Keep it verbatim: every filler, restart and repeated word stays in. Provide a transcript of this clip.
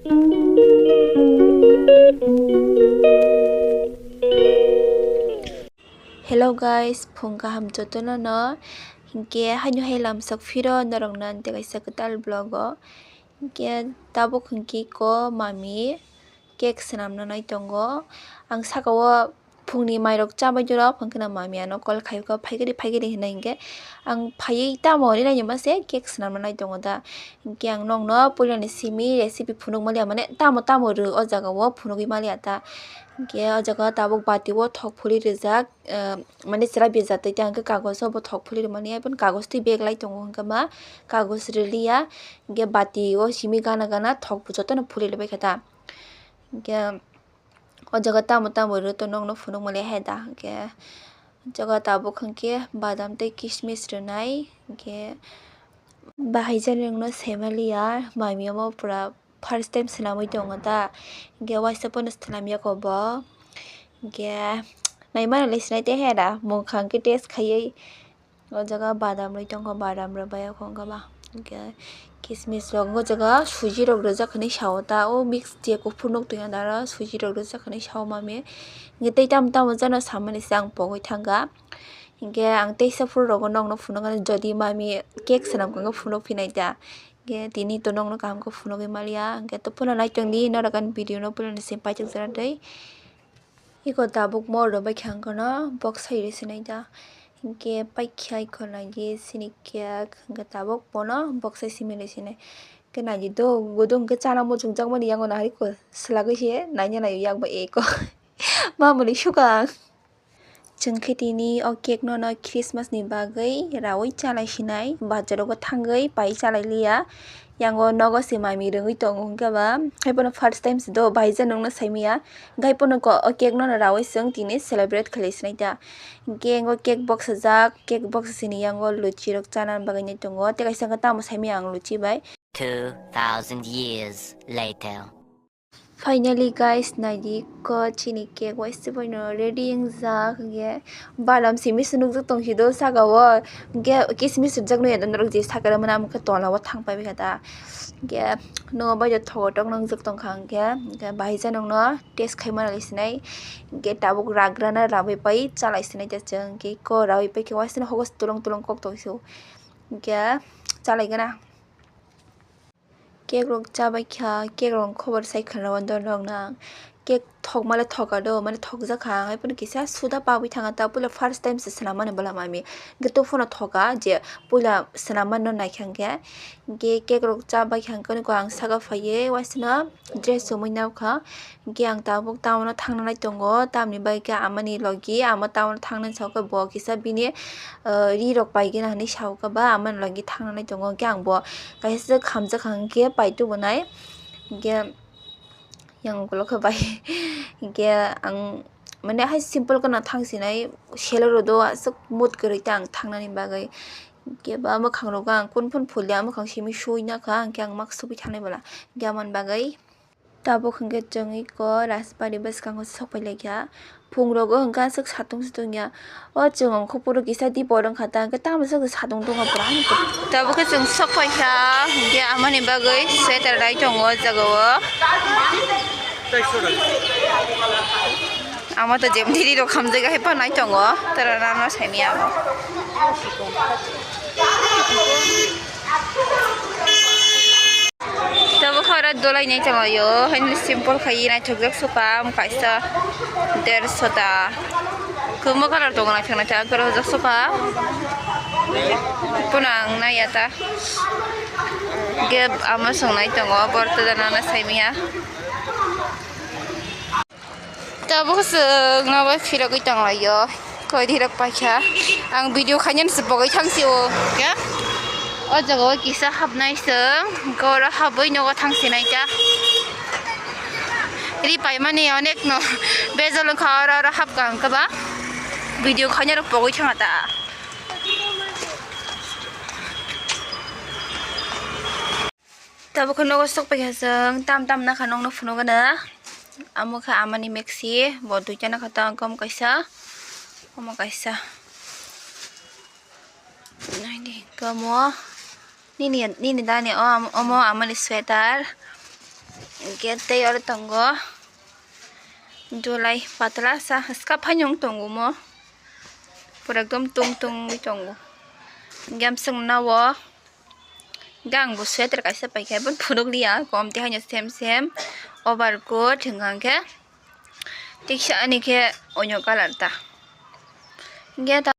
Hello guys, phung kaham jotono no. Hinkhe haino hai lamsok phiro norok no tei kaisa kwtal vlog o. Hinkhe tabuk hinkhe ko mami cake swnamna nai tongo. Ang saka o phungni mairok chabai jora, phungkheno mami ano call khai kha, "Phaikhe de, phaikhe de," hinwi hinkhe ang phaiwi tamo rinai nima se cake swnamna nai tongo da. Hinkhe ang nokno puilani simi recipe phunuk maliya, mane tamo tamo rw o jaga o phunugwi maliya ta. Hinkhe o jaga tabuk bati o thok phuli rijak, ah, mane chwrai bijak twi ta hinkhe kagojo bo thok phuli rwmani, ai phano kagoj twi bag lai tongo hinkhe ma kagoj rwliya, hinkhe bati o simi gana gana thok jotono phuli rwbaikha ta. Hinkhe o jaga tamo tamo rw to nokno phunuk maliya hai da, hinkhe o jaga tabuk hinkhe badam tei kismis rwnai, hinkhe bahai jani nokno saimaliya, mami omo pura first time swnamwi tongo ta, hinkhe waisa pono swnamyakho bo, hinkhe naimano le sinai tei hera mungkha hinkhe test khaiwi. O jaga badam rwi tongkha, badam rwbai o kho wngkha ba. Hinkhe kismis rok o jaga suji rok rijak hinwi sao ta, o mix je kuphur nuk tongya da aro suji rok rijak hinwi sao mami. Hinkhe tei tamo tamo jano samani se ang pogwi thangkha. Hinkhe ang teisa phuru rogo nokno phunuknani, jodi mami cake swnam khe phunuk phinai ta. Hinkhe tini to nokno kaham khe phunugwi maliya, hinkhe to phano naitongdi norok ani video no phano se paithak jora tei. Iko tabuk mor rwbaikha ang kono box hai rw sinai da. Hinkhe paikha iko naidi sini cake hinkhe tabuk bono box hai simi rw sinai. Hinkhe naidi do gudung hinkhe chana muchungjak mani yango nahar iko swlagwi se naina naio yakbo eko. Mamoni sukang. Chwng khe tini o cake no no Christmas ni bagwi rawi chalai sinai, bazar o thangwi pai chalai liya. Yango nogo se mami rwngwi tongo hinkhe ba, haiphano first time se do, bahai jani nokno saimanya. Hinkhe haiphano ko-, o cake no no rawi chwng tini celebrate khlai sinai ta. Hinkhe yango cake box sajak, cake box sini yango luchi rok chana bagwi nai tongo. Tei kaisa khe tamo saimanya ang luchi bai. Two thousand years later. Finally guys, naidi ko chini cake waisa poino ready wngjak, hinkhe badam simi se nukjak tongsi do saka o, hinkhe kismis rijak nai norok je sakhe mane amo khe tola o thang pai kha ta, hinkhe no bai thogo tok nukjak tongkha hinkhe, hinkhe bahai jani nokno test khai mana lai sinai, hinkhe tabuk ragra na rabai pai chalai sinai ta chwng, hinkhe ko rabai pai khe waisa hogo se tulung tulung kok tongsi o, hinkhe chalai gana. Cake rok chabai kha, cake rok khobor sai khwna o dol rok na. Cake thokma le thoka do, mane thokjak kha, hai phano kisa suda pabwi thanga ta, puila first time se swnam mani bwla mami. Hinkhe to phano thoka je puila swnam mani no nai kha hinkhe. Hinkhe cake rok chabai kha hinkhe nokho ang saka phaiwi waisano dress chumui nai kha. Hinkhe ang tabuk town o thangna nai tongo, tamni bagwi khe amani logi, ama town o thangna sao khe bo kisa bini, ah, ri rok paigwna hinwi sao khe ba, amani logi thangna nai tongo. Hinkhe ang bo kaisa hamjak kha hinkhe pai tubunai, hinkhe yang ukulok khe bai, hinkhe ang mane hai simple kheno thang sinai, selo rw do aswk mood kwrwi ta ang thangnani bagwi, hinkhe ba mwkhang rogo ang kun phun phulya, mwkhang simi sui na kha, hinkhe ang mask subui thangnai bwla, hinkhe amoni bagwi. Tabuk hinkhe chwng iko Rajbari bwskango sok pai laikha. Phung rogo hinkhe aswk satung se tongya. O chwng ongkho puro kisa di borok wngkha ta, hinkhe tamo swk satung tongma pura. Tabuk khe chwng sok paikha, hinkhe amani bagwi sweater lai tongo o jaga o. Amo to jemtiri rok hamjak hai panai tongo, tara rana saimanya amo. Tabuk khe oro dolai nai tongo yo, haino simple khai naithokjak sukha, kaisa derso ta kwbangma colour tongo naithok naithok, ang kwrwngthok sukha, phano ang naiya ta, gap ama songnai tongo, borok to dana saimanya. Tabuk chwng nobai phirogwi tonglaio. Koirok paikha. Ang video khainani se bogwi thangsi o. Ya? O jaga o kisa hapnai chwng. Goro habwi nogo thangsinai ta. Ri paimani onek no. Bejal wngkha oro oro hapkha ang khe ba. Video khainarok pogwi thangata. Tabuk khe nogo sok paikha chwng, tam tam nakha nokno phunukgwna. Amo khe amani mexi, bo duita nakha ta, omo kaisa, omo kaisa. Naidi, omo nini, nini dani, o, omo amani sweater. Hwnkhe tei oro tongo July patla sa, swkap haino wng tongo mo. Pura ekdom tung tungwi tongo. Hwnkhe amswk nao hwnkhe ang bo sweater kaisa paikha, bo phunukliya, komti haino same same overcoat hwnkha hwnkhe. Tiksa ani khe oino colour ta. Hwnkhe